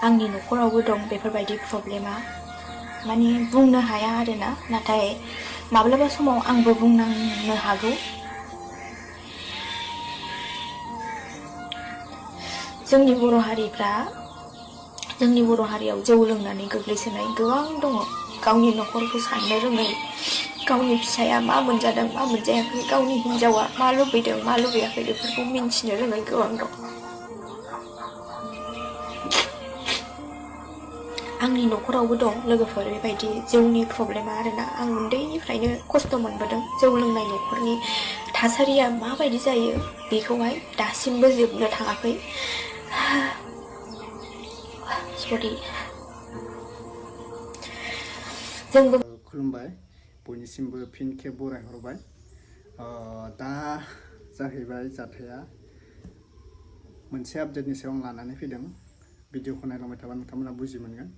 आंनि नखरावबो दं बेफोरबायदि प्रब्लेमा माने बुंनो हाया आरोना नाथाय माब्लाबा समाव आंबो बुंनांनो हागौ जोंनि बर' हारियाव जौ लोंनानै गोग्लैसोनाय गोबां दङ गावनि नखरखौ साननो रोङै गावनि फिसाया मा मोनजादों मा मोनजायाखै गावनि हिनजावा मा लुबैदों मा लुबैयाखै बेफोरखौ मिन्थिनो रोङै गोबां दं आंनि नखरावबो दं लोगोफोर बेबायदि जौनि प्रब्लेमा आरोना आं उन्दैनिफ्रायनो खस्थ' मोनबोदों जौ लोंनाय नखरनि थासारिया माबायदि जायो बेखौहाय दासिमबो जोबनो थाङाखै सरि जोंबो खुलुमबाय बयनिसिमबो फिन खेब बरायहरबाय दा जाहैबाय जाथाया मोनसे आपडेटनि सायाव आं लानानै फैदों भिडिअखौ नायलांबाय थाबा नोंथांमोना बुजि मोनगोन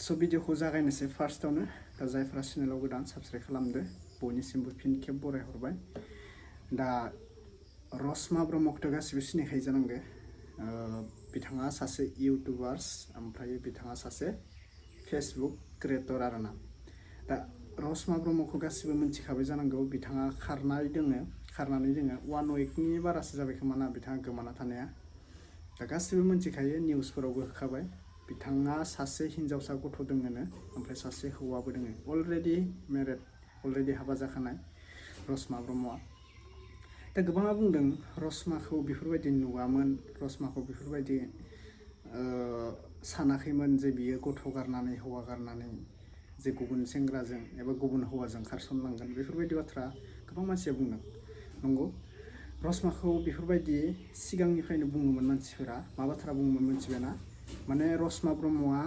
स' भिडिअखौ जागायनोसै फार्स्टआवनो दा जायफ्रा चेनेलाव गोदान साबस्क्राइब खालामदो बयनिसिमबो फिन खेब बरायहरबाय दा रशमा ब्रह्मखौथ' गासिबो सिनायखायो जानांगौ बिथाङा सासे इउटुबार्स ओमफ्राय बिथाङा सासे फेसबुक क्रिएटर आरोना दा रशमा ब्रह्मखौ गासिबो मिथिखाबाय जानांगौ बिथाङा खारनानै दोङो 1 उइकनि बारासो जाबाय खोमा ना बिथाङा गोमाना थानाया दा गासिबो मिथिखायो निउसफोरावबो होखाबाय बिथाङा सासे हिनजावसा गथ' दोङोनो ओमफ्राय सासे हौवाबो दोङो अलरेडि मेरिड अलरेडि हाबा जाखानाय रशमा ब्रह्मआ दा गोबाङा बुंदों रशमाखौ बेफोरबायदि नुवामोन रशमाखौ बेफोरबायदि सानाखैमोन जे बियो गथ' गारनानै हौवा गारनानै जे गुबुन सेंग्राजों एबा गुबुन हौवाजों खारसनलांगोन बेफोरबायदि बाथ्रा गोबां मानसिया बुंदों नंगौ रशमाखौ बेफोरबायदि सिगांनिफ्रायनो बुङोमोन मानसिफोरा मा बाथ्रा बुङोमोन मिथिबायना माने रशमा ब्रह्मआ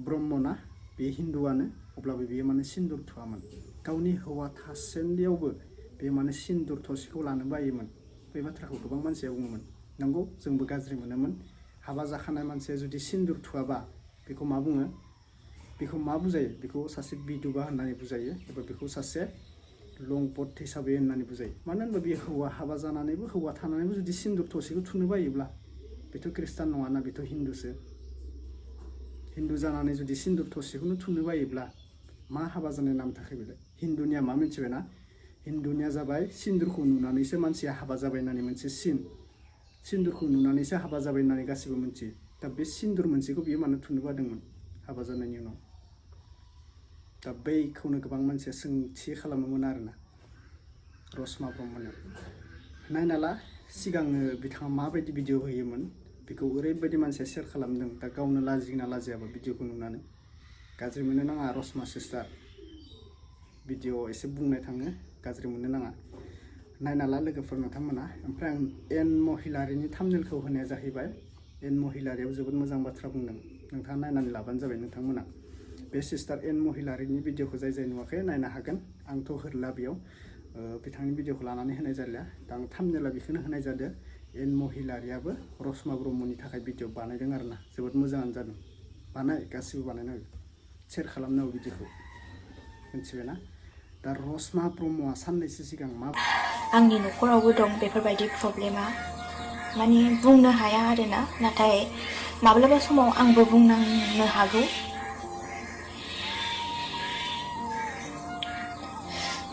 ब्रह्मना बे हिन्दुआनो अब्लाबो बियो माने सिन्दुर थुआमोन गावनि हौवा थासेन्दियावबो बे माने सिन्दुर थसेखौ लानो बायोमोन बे बाथ्राखौ गोबां मानसिया बुङोमोन नंगौ जोंबो गाज्रि मोनोमोन हाबा जाखानाय मानसिया जुदि सिन्दुर थुआबा बेखौ मा बुङो बेखौ मा बुजायो बेखौ सासे बिधुबा होननानै बुजायो एबा बेखौ सासे लंपट हिसाबै होननानै बुजायो मानो होनबा बे हौवा हाबा जानानैबो हौवा थानानैबो जुदि सिन्दुर थसेखौ थुनो बायोब्ला बेथ' ख्रिस्टान नङाना बेथ' हिन्दुसो हिन्दु जानानै जुदि सिन्दुर थसेखौनो थुनो बायोब्ला मा हाबा जानाय नाम थाखाय बेलाय हिन्दुनिया मा मिथिबायना हिन्दुनिया जाबाय सिन्दुरखौ नुनानैसो मानसिया हाबा जाबाय होननानै मोनसे सिन्दुरखौ नुनानैसो हाबा जाबाय होननानै गासिबो मिथियो दा बे सिन्दुर मोनसेखौ बियो मानो थुनो बादोंमोन हाबा जानायनि उनाव दा बैखौनो गोबां मानसिया सोंथि खालामोमोन आरोना रशमा ब्रह्मनियाव नायनाला सिगांनो बिथाङा माबायदि भिडिअ होयोमोन बेखौ ओरैबायदि मानसिया शेयार खालामदों दा गावनो लाजिना लाजियाबा भिडिअखौ नुनानै गाज्रि मोननो नाङा रशमा सिस्टार भिडिअ एसे बुंनाय थाङो गाज्रि मोननो नाङा नायनाला लोगोफोर नोंथांमोना ओमफ्राय आं एन महिलारिनि थाम्बनेलखौ होनाया जाहैबाय एन महिलारियाव जोबोद मोजां बाथ्रा बुंदों नोंथाङा नायनानै लाबानो जाबाय नोंथांमोना बे सिस्टार एन महिलारिनि भिडिअखौ जाय नुवाखै नायनो हागोन आंथ' होरला बेयाव बिथांनि भिडिअखौ लानानै होनाय जालिया दा आं थाम्बनेला बेखौनो होनाय जादों एन महिलारियाबो रशमा ब्रह्मनि थाखाय भिडिअ बानायदों आरोना जोबोद मोजाङानो जादों गासिबो बानायनांगौ शेयार खालामनांगौ भिडिअखौ मिथिबायना दा रशमा ब्रह्मआ साननैसो सिगां मा आंनि नखरावबो दं बेफोरबायदि प्रब्लेमा माने बुंनो हाया आरोना नाथाय माब्लाबा समाव आंबो बुंनांनो हागौ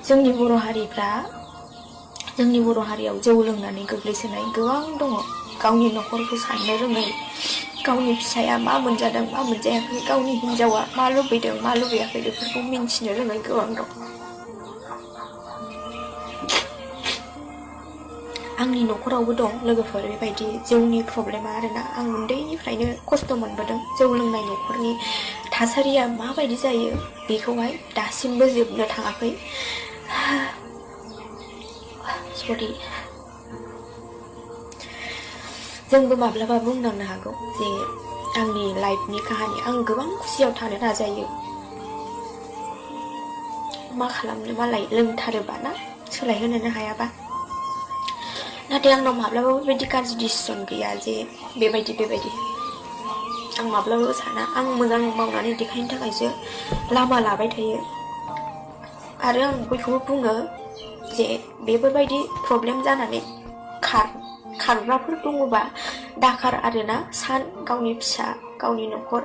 जोंनि बर' हारियाव जौ लोंनानै गोग्लैसोनाय गोबां दङ गावनि नखरखौ साननो रोङै गावनि फिसाया मा मोनजादों मा मोनजायाखै गावनि हिनजावा मा लुबैदों मा लुबैयाखै बेफोरखौ मिन्थिनो रोङै गोबां दं आंनि नखरावबो दं लोगोफोर बेबायदि जौनि प्रब्लेमा आरोना आं उन्दैनिफ्रायनो खस्थ' मोनबोदों जौ लोंनाय नखरनि थासारिया माबायदि जायो बेखौहाय दासिमबो जोबनो थाङाखै सरि जोंबो माब्लाबा बुंनांनो हागौ जे आंनि लाइफनि काहानि आं गोबां खुसियाव थानो नाजायो मा खालामनो मालाय लोंथारोबा ना सोलायहोनोनो हायाबा नाथाय आंनाव माब्लाबाबो बेबायदि गाज्रि डिसिसन गैया जे बेबायदि आं माब्लाबाबो साना आं मोजां मावनानै देखायनो थाखायसो लामा लाबाय थायो आरो आं बयखौबो बुङो जे बेफोरबायदि प्रब्लेम जानानै खारग्राफोर दङबा दाखार आरोना सान गावनि फिसा गावनि न'खर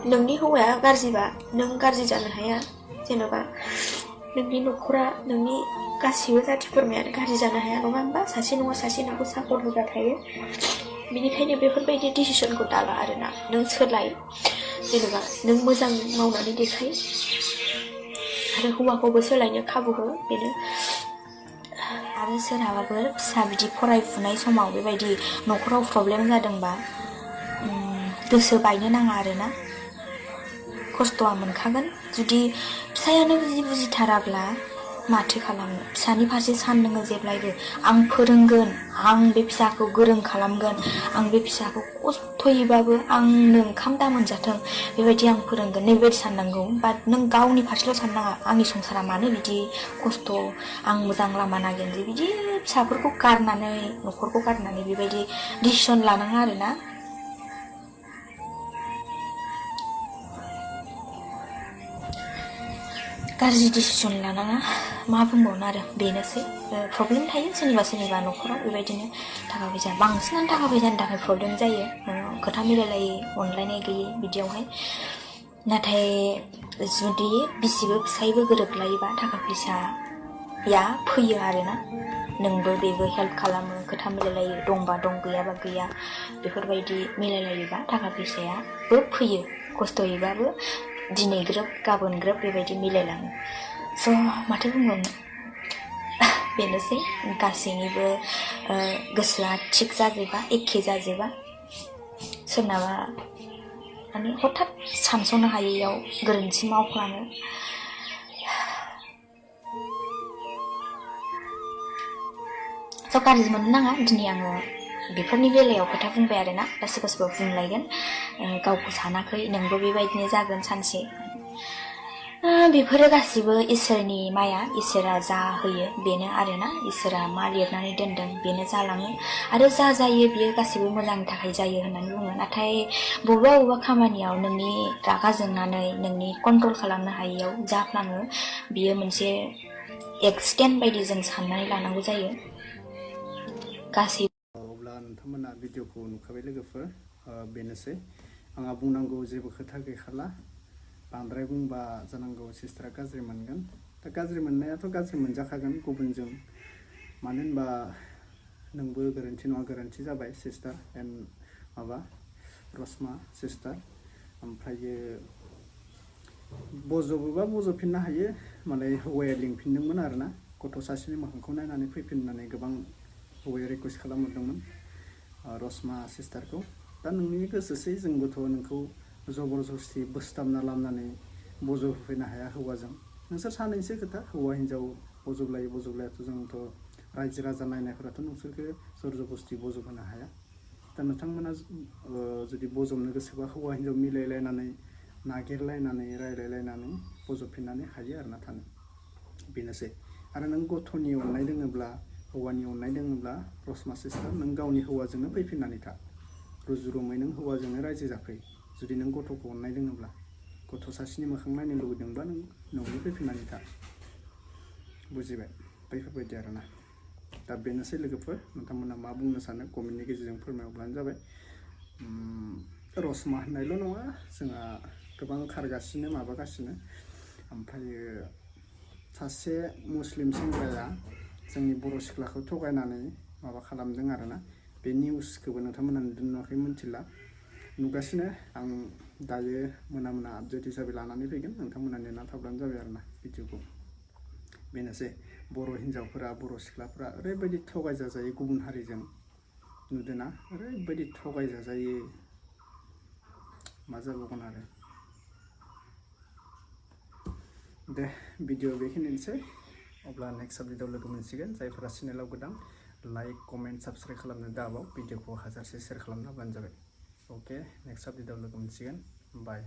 नोंनि हौवाया गाज्रिबा नों गाज्रि जानो हाया जेन'बा नोंनि न'खरा नोंनि गासिबो जाथि खुरमायानो गाज्रि जानो हाया नङा होमबा सासे नङा सासे नोंखौ सापर्ट होग्रा थायो बेनिखायनो बेफोरबायदि डिसिसनखौ दाला आरोना नों सोलाय जेन'बा नों मोजां मावनानै देखाय आरो हौवाखौबो सोलायनो खाबु हो बेनो आरो सोरहाबाफोर फिसा बिदि फरायफुनाय समाव बेबायदि न'खराव प्रब्लेम जादोंबा गोसो बायनो नाङा आरोना खस्थ'आ मोनखागोन जुदि फिसायानो बुजिथाराब्ला माथो खालामनो फिसानि फारसे सान नोङो जेब्लायबो आं फोरोंगोन आं बे फिसाखौ गोरों खालामगोन आं बे फिसाखौ खस्थ'यैबाबो आंनो ओंखाम दा मोनजाथों बेबायदि आं फोरोंगोन नैबेबायदि साननांगौ बाट नों गावनि फारसेल' साननाङा आंनि संसारा मानो बिदि खस्थ' आं मोजां लामा नागिरनोसै बिदि फिसाफोरखौ गारनानै न'खरखौ गारनानै बेबायदि डिसिसन लानाङा आरोना गाज्रि डिसिसन लानाङा मा बुंबावनो आरो बेनोसै प्रब्लेम थायो सोरनिबा न'खराव बेबायदिनो थाखा फैसा बांसिनानो थाखा फैसानि थाखाय प्रब्लेम जायो खोथा मिलायलायै अनलायनाय गैयै बिदियावहाय नाथाय जुदि बिसिबो फिसायबो गोरोबलायोबा थाखा फैसाया फैयो आरोना नोंबो बेबो हेल्प खालामो खोथा मिलायलायो दंबा दं गैयाबा गैया बेफोरबायदि मिलायलायोबा थाखा फैसायाबो फैयो खस्थ'यैबाबो दिनै ग्रोब गाबोन ग्रोब बेबायदि मिलायलाङो स' माथो बुंबावनो बेनोसै गासैनिबो गोसोआ थिग जाजोबा एखे जाजोबा सोरनाबा माने हठात सानस'नो हायैयाव गोरोन्थि मावफ्लाङो स' गाज्रि मोननो नाङा दिनै आङो बेफोरनि बेलायाव खोथा बुंबाय आरोना दा सोरबा बुंलायगोन गावखौ सानाखै नोंबो बेबायदिनो जागोन सानसे बेफोरो गासिबो इसोरनि माया इसोरा जा होयो बेनो आरोना इसोरा मा लिरनानै दोनदों बेनो जालाङो आरो जा जायो बियो गासिबो मोजांनि थाखाय जायो होननानै बुङो नाथाय बबेबा खामानियाव नोंनि रागा जोंनानै नोंनि कन्ट्रल खालामनो हायैयाव जाफ्लाङो बियो मोनसे एक्सिडेन्ट बायदि जों साननानै लानांगौ जायो गासैबो अब्ला नोंथांमोना भिडिअखौ नुखाबाय लोगोफोर बेनोसै आंहा बुंनांगौ जेबो खोथा गैखाला बांद्राय बुंबा जानांगौ सिस्टारा गाज्रि मोनगोन दा गाज्रि मोननायाथ' गाज्रि मोनजाखागोन गुबुनजों मानो होनबा नोंबो गोरोन्थि नङा गोरोन्थि जाबाय सिस्टार एन्ड माबा रशमा सिस्टार ओमफ्रायो बज'बोबा बज'फिननो हायो मालाय हौवाया लिंफिनदोंमोन आरोना गथ' सासेनि मोखांखौ नायनानै फैफिननानै गोबां हौवाया रिकुवेस्ट खालामहरदोंमोन रशमा सिस्टारखौ दा नोंनि गोसोसै जोंबोथ' नोंखौ जबरदस्ति बोसथाबना लाबोनानै बज' होफैनो हाया हौवाजों नोंसोर सानैसो खोथा हौवा हिन्जाव बज'बलायाथ' जोंथ' रायजो राजा नायनायफोराथ' नोंसोरखौ जर जबस्थि बज'होनो हाया दा नोंथांमोना जुदि बज'बनो गोसोबा हौवा हिन्जाव मिलायलायनानै नागिरलायनानै रायलायलायनानै बज'फिननानै हायो आरोना थानो बेनोसै आरो नों गथ'नि अननाय दोङोब्ला हौवानि अननाय दोङोब्ला रशमा सिस्टार नों गावनि हौवाजोंनो फैफिननानै था रुजु रुमै नों हौवाजोंनो रायजो जाफै जुदि नों गथ'खौ अननाय दोङोब्ला गथ' सासेनि मोखां नायनो लुबैदोंब्ला नों न'आवनो फैफिननानै था बुजिबाय बैफोरबायदि आरोना दा बेनोसै लोगोफोर नोंथांमोना मा बुंनो सानो कमेन्टनि गेजेरजों फोरमायहरब्लानो जाबाय रशमा होननायल' नङा जोंहा गोबां खारगासिनो माबागासिनो ओमफ्रायो सासे मुस्लिम सेंग्राया जोंनि बर' सिख्लाखौ थगायनानै माबा खालामदों आरोना बे निउसखौबो नोंथांमोना नुदों नुवाखै मिन्थिला नुगासिनो आं दायो मोना आपडेट हिसाबै लानानै फैगोन नोंथांमोना नेना थाब्लानो जाबाय आरोना भिडिअखौ बेनोसै बर' हिन्जावफोरा बर' सिख्लाफोरा ओरैबायदि थगायजाजायो गुबुन हारिजों नुदोंना ओरैबायदि थगायजाजायो मा जाबावगोन आरो दे भिडिअ बेखिनिसै अब्ला नेक्स्ट आपडेटआव लोगो मोनसिगोन जायफोरा चेनेलाव गोदान लाइक कमेन्ट साबस्क्राइब खालामनो दाबाव भिडिअखौ हाजारसे शेयार खालामना होब्लानो जाबाय अके नेक्स्ट आपडेटआव लोगो मोनसिगोन बाय